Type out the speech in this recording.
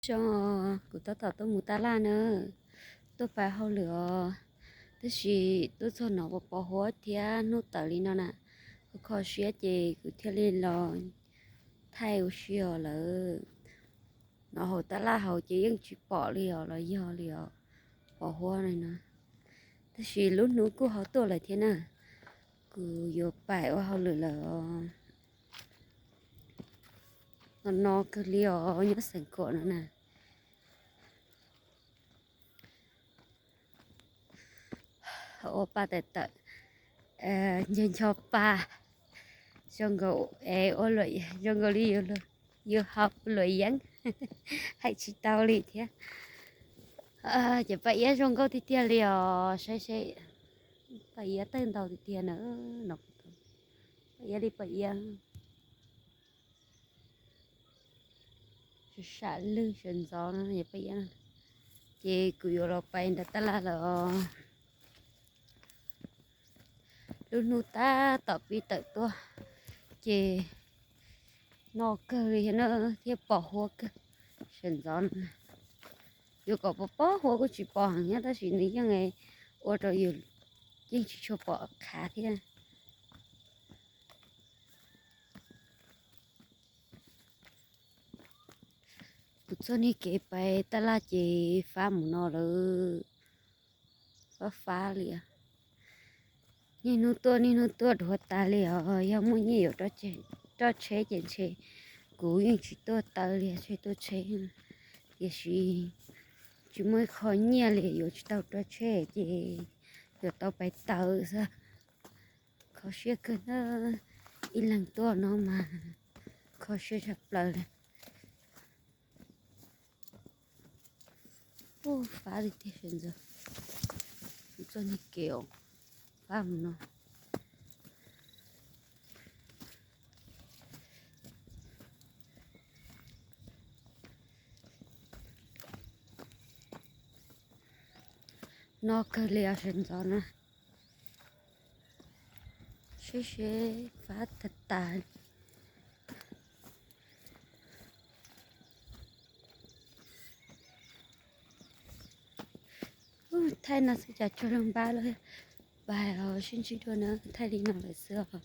Zoo, kuv tab tom tuaj mus taj laj na, tuaj pais hauj lwm os, tab sis tuaj txog no pos huab thiab hnub tawm li no na, kho siab ces kuv thiaj li los thaij ua si os lawm. No hauv taj laj hauv ces yeej tsis pom li os los yog li os, pos huab li no. Tab sis lub hnub kuj ho tuaj lawm thiab na, kuv yuav pais ua hauj lwm lawm os. No no kawg li os, nyob Xeev Khuam no na. Ua pa tawm tawm, nco nco pa, zoo nkaus, zoo nkaus li yus ho luam yeeb, hais tsis tau li thiab. Ces Paj Iab zoo nkauj tiag tiag li os, saib seb, Paj Iab tawg ntau tiag tiag na, no, Paj Iab li Paj Iab. Sam lwj sawv ntxov no, Paj Iab. Ces kuv yuav los pais nram taj laj lawm os. Lub hnub tab tom pib tawm tuaj, ces no kawg li thiab na, thiab pos huab kawg, sawv ntxov no. Yuav kom pos pos huab kuj tsis pos heev thiab, tab sis nws yeej ua rau yus yeej tsis tshua pom qhav thiab. Kuv txoj niag kev pais taj laj ces fab mus no lawm, fab fab li. Niaj hnub tuaj niaj hnub tuaj dhuav tas li os, yog muaj nyiaj yuav roj tsheb ces ntshe kuv yeej tsis tuaj taw li, tsheb tuaj tsheb. Tiam sis tsis muaj ib qho nyiaj li, yuav tsis tau roj tsheb ces yuav tau pais taw xwb. Kho siab kawg na, ib leeg tuaj no mas kho siab tshaj plaws li. Ub, fab li tiag sawv ntxov. Kuv txoj niag kev os, fab mus no. No kawg li os sawv ntxov na. Seb seb fab tag tas li. Ub, thaij no xwb cas tsuag lug npab lawm. Pais os, sib ntsib dua na, thaij li no lawm xwb os.